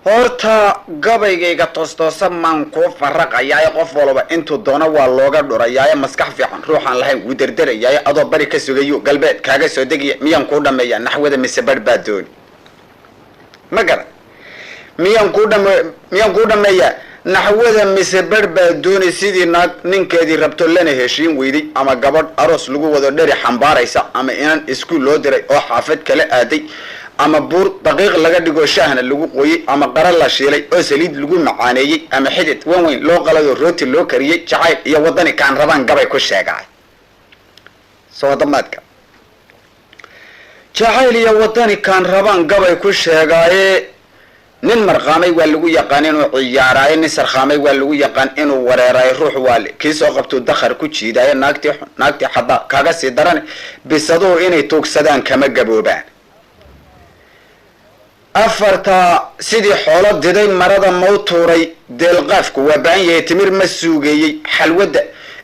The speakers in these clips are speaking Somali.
Horta gabaygayga toostoosa maan kuu faraqayaaye, qof walba intuu doono waa looga dhurayaaye, maskax fiican ruuxaan lahayn wuu derderayaaye, adoo bari ka sugayo galbeed kaaga soo degiya. Miyaan kuu dhameeyaa naxwada mise barh baa dooni? Ma garan, miyaan kuu dhameeyaa naxwada mise barh baa dooni? Sidii naag ninkeedii rabto lana heshiin weyday, ama gabadh aroos lagu wado dheri xambaaraysa, ama inan iskuul loo diray oo xaafad kala aaday, ama buur daqiiq laga dhigo shaahna lagu qooyey, ama qara la shiilay oo saliid lagu macaaneeyey, ama xidid wan weyn loo qaladoo rooti loo kariyey, jacayl iyo wadani kaan rabaan gabay ku sheegaay. Soo damaadka jacayl iyo wadani kaan rabaan gabay ku sheegaaye. Nin marqaamay waa lagu yaqaan inuu ciyaaraayo, nin sarkhaamay waa lagu yaqaan inuu wareeraayo, ruux waale kii soo qabtuu dakhar ku jiidaayo, naagtii xun naagtii xadaa kaaga sii daran, bisaduhu inay tuugsadaan kama gaboobaan. Afartaa sidii xoolo diday marada mau tuuray, deelqaafku waa baan yahay, timir ma suugeeyey, xalwadda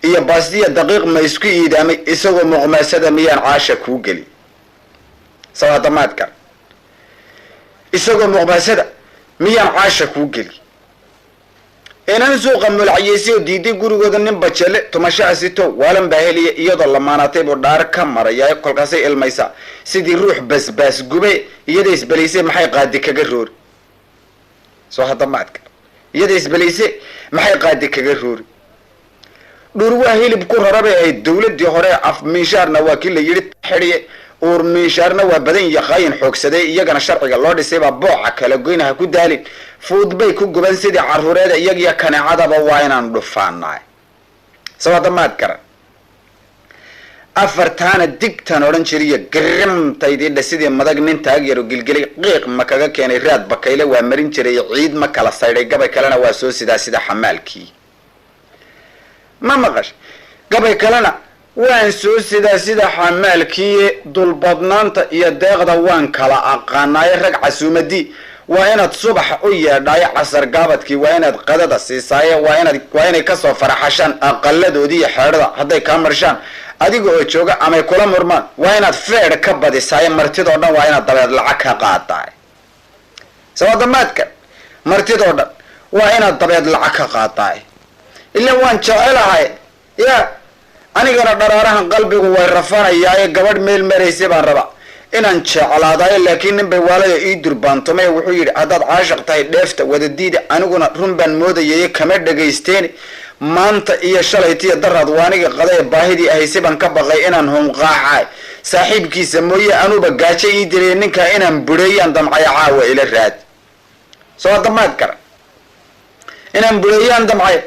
iyo baastiya daqiiq ma isku iidaamay, isagoo muqmaasada miyaan caasha kuu geli? Sawaadamaadka isagoo muqmaasada miyaan caasha kuu geli? Inan suuqa mulacyeysay oo diiday gurigooda nin bajele tumasho asito waalan baa heliya, iyadoo lamaanaatay buu dhaar ka maraya, kolkaasay ilmaysaa sidii ruux basbaas gube, iyada isbelaysay maxay qaadi kaga roori? Soo hadda maadka, iyada isbelayse maxay qaadi kaga roori? Dhur waa hilib ku rarabay ahayd dawladdii hore, af miishaarna waa kii la yidhi xidhiye, uur miishaarna waa badan yaqaayin xoogsaday, iyagana sharciga loo dhisay baa booca kala goyna, ha ku daalin, fuud bay ku guban sidii caruureeda, iyagiyo kaneecadaba waa inaan dhufaanaay. Soo hadda maad garan. Afartaana digtaan odhan jiriyo garamtaydii sidii madag nin taagyaro gilgilay, qiiq ma kaga keenay, raad bakayle waa marin jiray, ciid ma kala saydhay, gabay kalena waa soo sidaa sida xamaalkii. Ma maqash? Gabay kalena waan soo sidaa sida xamaalkii. Dulbadnaanta iyo deeqda waan kala aqaanaaye, rag casuumadii waa inaad subax u yeedhaayo, casar gaabadkii waa inaad qadada siisaaye, waa inay kasoo faraxashaan aqaladoodii iyo xeedhada, hadday kaa marshaan adiga oo jooga amay kula murmaan waa inaad feedh ka badisaaye, martidoo dhan waa inaad dabeed lacag ka qaadaay. Sawadamaadka martidoo dhan waa inaad dabeed lacag ka qaadaay. Ila waan jecelahay ya, anigana dharaarahan qalbigu way rafanayaaye, gabadh meel maraysay baan rabaa inaan jeclaadaayo, laakiin nin bay waalada ii durbaantomay, wuxuu yidhi haddaad caashiq tahay dheefta wadadiida, aniguna run baan moodayay kama dhagaysteen, maanta iyo shalaytiyo daraad waaniga qadaye, baahidii ahaysay baan ka baqay inaan hunqaacay, saaxiibkiisa mooye anuba gaajo ii dilay, ninkaa inaan bureeyaan damcaya, caawa ila raad. Soo hadda maad gara, inaan bureeyaan damcay,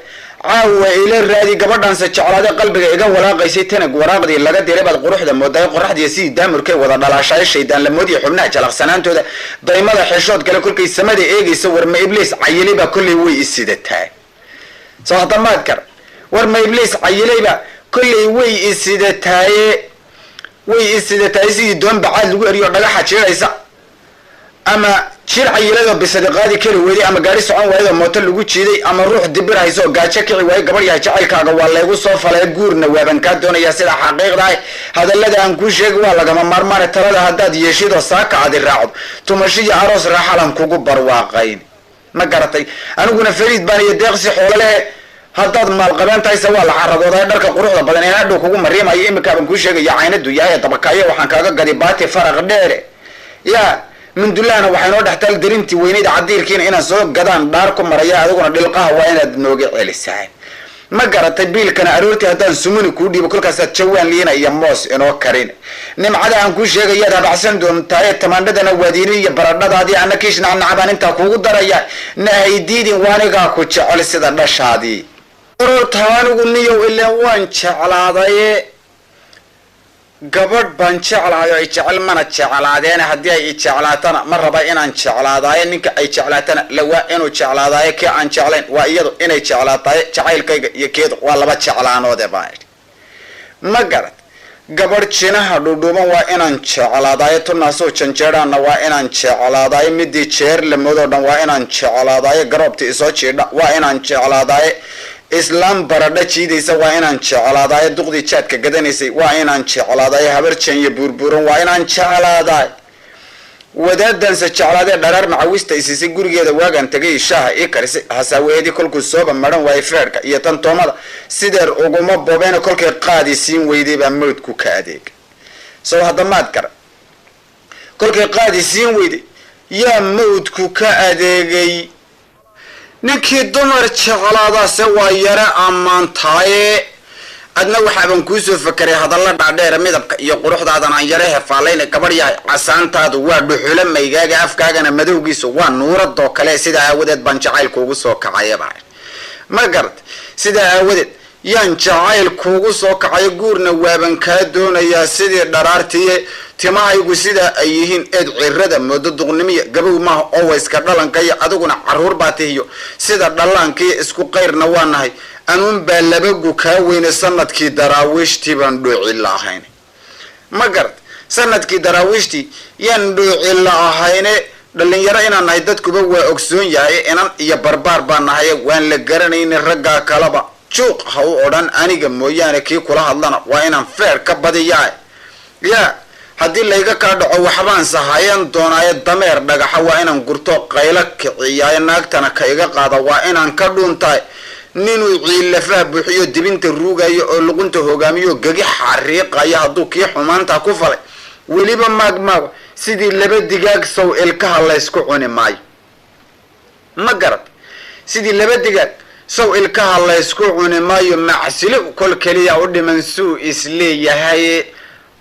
caawa ila raadi. Gabadhaanse jeclaaday qalbiga iga walaaqaysay, tanag waraaqdii laga diray baad quruxda moodaay, qoraxdiiyo sidii daamurkay wada dhalaashaay, shaydaan lamoodiya xubnaha jalaqsanaantooda, daymada xeshood kale kolkay samada eegayso, war ma ibliis cayilaybaa kollay way isidataa. Soo hadda maad gar, war ma ibliis cayilayba kollay way isidataaye, way isidataaye, sidii doon bacaad lagu eriyo dhagaxa jiiraysa, ama jir cayiladoo bisadi qaadi kari weyday, ama gaari socon waayadoo mooto lagu jiiday, ama ruux dibir hayso oo gaajo kici waayo, gabadh yahay jacaylkaaga waa laygu soo falay, guurna waaban kaa doonaya sida xaqiiqdahay, hadallada aan kuu sheegi waa lagama maarmaane, talada haddaad yeeshidoo saaka adi raacdo, tumashiyo aroos raaxalan kugu barwaaqayn. Ma garatay? Aniguna fariid baan iyo deeqsi xoolo lehe, haddaad maalqabeen tahayse waa la caragooday, dharka quruxda badan ee hadhow kugu mariimayo iminkaabaan kuu sheegaya, caynadu yahay dabakaayo waxaan kaaga gadi baati faraq dheere ya, mindulahna waxay noo dhextaal darintii weynayd, cadiirkiina inaan soo gadaan dhaar ku maraya, adiguna dhilqaha waa inaad nooga celisaa. Ma garatay? Biilkana aroortii haddaan sumuni kuu dhiibo kolkaasaad jawaan liina iyo moos inoo karin, nimcada aan kuu sheegayaad habacsan doontaaye, tamaandhadana waadiinin iyo baradhadaadii, ana kiish nacnacabaan intaa kuugu daraya, nahaydiidin waanigaa ku jecel sida dhashaadii. Ororta anigu niyow ileen waan jeclaadaye, gabadh baan jeclahay oo ay jecel mana jeclaadeene, haddii ay i jeclaatana ma raba inaan jeclaadaaye, ninka ay jeclaatana lawaa inuu jeclaadaaye, kii aan jeclayn waa iyadu inay jeclaataaye, jacaylkayga iyo keedu waa laba jeclaanoode baan idhi. Ma garat? Gabadh jinaha dhudhuuban waa inaan jeclaadaaye, tunaasoo janjeedhaana waa inaan jeclaadaaye, midii jeer lamoodoo dhan waa inaan jeclaadaaye, garoobta isoo jiidha waa inaan jeclaadaaye, islaam baradha jiidaysa waa inaan jeclaadaaye, duqdii jaadka gadanaysay waa inaan jeclaadaaye, habar jeenya buurbuuran waa inaan jeclaadaay. Wadaadanse jeclaadee dharaar macawista isisay, gurigeeda waagaan tagay shaaha ii karisay, hasaawaheedii kolkuu sooba maran waayay feerhka iyo tan toomada sideer uguma bobeena, kolkay qaadi siin weyday baa mawdku ka adeegay. Sow hadda maad gara, kolkay qaadi siin weyday yaa mawdku ka adeegay. Ninkii dumar jeclaadaase waa yare ammaantaaye, adna waxaaban kuusoo fakeray hadalla dhaadheera, midabka iyo quruxdaadan aan yare hefaalayna. Gabadh yahay, casaantaadu waa dhuxulo maygaaga, afkaagana madowgiisu waa nuuradoo kale, sidaa aawadeed baan jacayl kuugu soo kacayaba. Ma garat? Sidaa aawadeed yaan jacayl kuugu soo kacayo, guurna waaban kaa doonayaa sidii dharaartiye. Timahaygu sidaa ay yihiin eed cirada moodo, duqnimiya gabow maaha oo wayska dhalankaiyo, adiguna caruur baa tihiyo sida dhallaankiiyo isku qayrna waa nahay, anuun baa labagu kaa weyne, sanadkii daraawiishtii baan dhooci la ahayn. Ma garat? Sanadkii daraawiishtii yaan dhooci la ahayne. Dhalinyaro inaan nahay dadkuba waa ogsoon yahay, inan iyo barbaar baa nahay, waan la garanayna raggaa kalaba juuq ha u odhan aniga mooyaane, kii kula hadlana waa inaan feer ka badiyaa. Yaa haddii layga kaa dhaco waxbaan sahayan doonaaye, dameer dhagaxa waa inaan gurto qaylo kiciyaaye, naagtana ka iga qaada waa inaan ka dhuuntahay. Ninuu ciilafaha buuxiyo dibinta ruugayo oo luqunta hogaamiyo gegi xariiqaya, hadduu kii xumaanta ku falay weliba maagmaago, sidii laba digaag sow ilkaha laysku cuni maayo. Ma garad? Sidii laba digaag sow ilkaha laysku cuni maayo. Macsilo kol keliya u dhiman suu isleeyahay,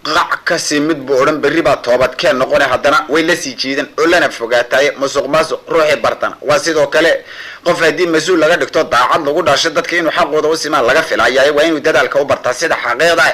qac kasii mid buu odhan berri baa toobadkeen noqone, haddana way la sii jiidan oo lana fogaataaye. Musuq maasuq ruuxii bartana waa sidoo kale, qof haddii mas-uul laga dhigto daacad lagu dhasho, dadka inuu xaqooda u simaan laga filayaaye, waa inuu dadaalka u bartaa sida xaqiiqda.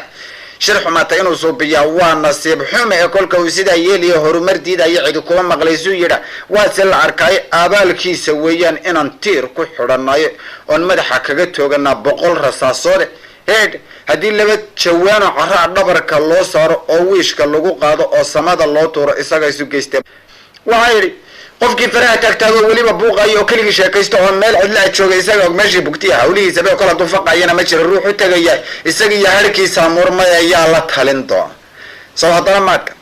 Shir xumaata inuu suubiyaa waa nasiib xume, ee kolka uu sidaa yeelaya horumar diidaya cidi kuma maqlaysuu yidha, waase la arkaayo abaalkiisa weeyaan inaan tiir ku xidhanayo oon madaxa kaga tooganaa 100 rasaasoode. Heedh, haddii laba jawaano caraa dhabarka loo saaro oo wiishka lagu qaado oo samada loo tuuro, isaga isu geysta. Waxaa yidhi qofkii faraha taagtaago weliba buuqayo oo keligii sheekaysto oo meel cidla a jooga, isaga og meeshii bugtiya hawlihiisaba, kol hadduu faqayana ma jiro ruux u tegaya, isaga iyo harkiisa murmay ayaa la talin doona. Sow haddana maadka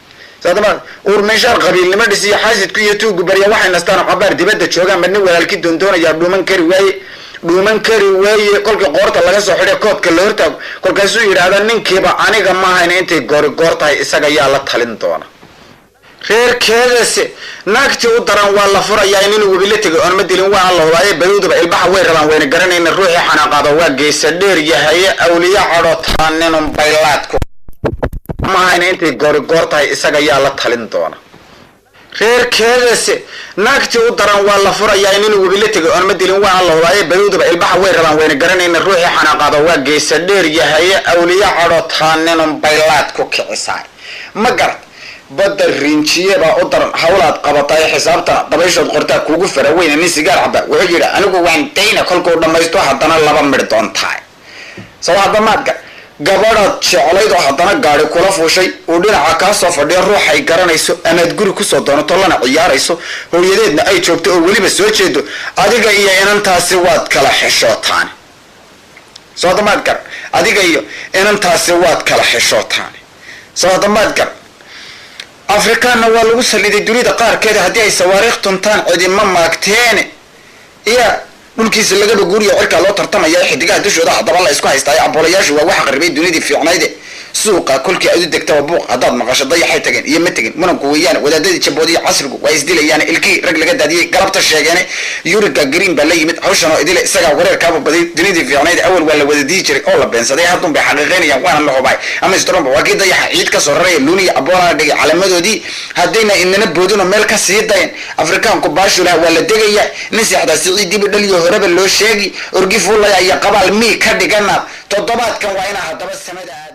uurminshaar qabiilnimo dhisiyo xaasidku iyo tuugu barya waxay nastaan cabaar dibadda joogaan, madna walaalkii doondoonayaa dhuuman kari waaye, dhuuman kari waaye. Kolkii qoorta laga soo xidhay koodka la hortaago, kolkaasuu yidhaahda ninkiiba aniga maahayna, intay goori goor tahay isaga yaa la talin doona. Reerkeedase naagtii u daran waa la furayaa, inuu webi la tegay oon ma dilin waa la hubaaye, badowdaba ilbaxa way rabaan wayna garanayna, ruuxii xanaaqaado waa geesa dheer yahaye, awliya cadhootaa ninun baylaadku mahayna, intay goori goor tahay isaga yaa la talin doona. Reerkeedase naagtii u daran waa la furayaa, inuu webi la tegay oon ma dilin waa la hubaaye, badowdaba ilbaxa way rabaan wayna garanayna, ruuxii xanaaqaado waa geesa dheer yahaye, awliya cadhootaa ninun baylaad ku kicisaay. Ma garat? Badda rinjiye baa u daran hawlaad qabataay, xisaabtana dabayshood qortaa kuugu fara weyne. Nin sigaar caba wuxuu yidhi anigu waan dayna, kolkuu dhammaysto haddana laba midh doontaay. Soo hadda maadka gabadhaad jeclayd oo haddana gaari kula fuushay uu dhinaca kaa soo fadhiyo, ruuxay garanayso amaad guri kusoo doonato lana ciyaarayso, hooyadeedna ay joogto oo weliba soo jeedo, adiga iyo inantaasi waad kala xishootaan. Soo hadda maad gar, adiga iyo inantaasi waad kala xishootaan. Soo hadda maad gar, Afrikaanna waa lagu saliday dunida qaarkeeda, haddii ay sawaariikh tuntaan cidima maagteene, iya dhulkiisa lagaba guuriyo cirkaa loo tartamaya, xidigaha dushooda haddaba la isku haystaayo, aboolayaashu waa waxa qaribay dunidii fiicnayde. Suuqa kolkii aad u degtaba buuq haddaad maqasho, dayaxay tageen iyo ma tegin munanku weeyaan, wadaadadii jaboodiyo casrigu waa isdilayaan, ilkii rag laga daadiyey galabta sheegeene, yuriga green baa la yimid hawshan oo idile, isagaa wareerkaaba baday dunidii fiicnayd. Awal waa la wada dii jiray oo la beensaday, haddun bay xaqiiqaynayaan waana la hubay. Ama stromba waa kii dayaxa ciid ka soo raraya, luuniya aboolana dhigay calamadoodii, haddayna inana boodino meel ka sii dayan. Afrikaanku baashulaha waa la degaya, nin seexdaa siciidiibu dhaliyo horeba loo sheegi, orgi fuulaya iyo qabaal mii ka dhigana. Toddobaadkan waa inaa haddaba samada aad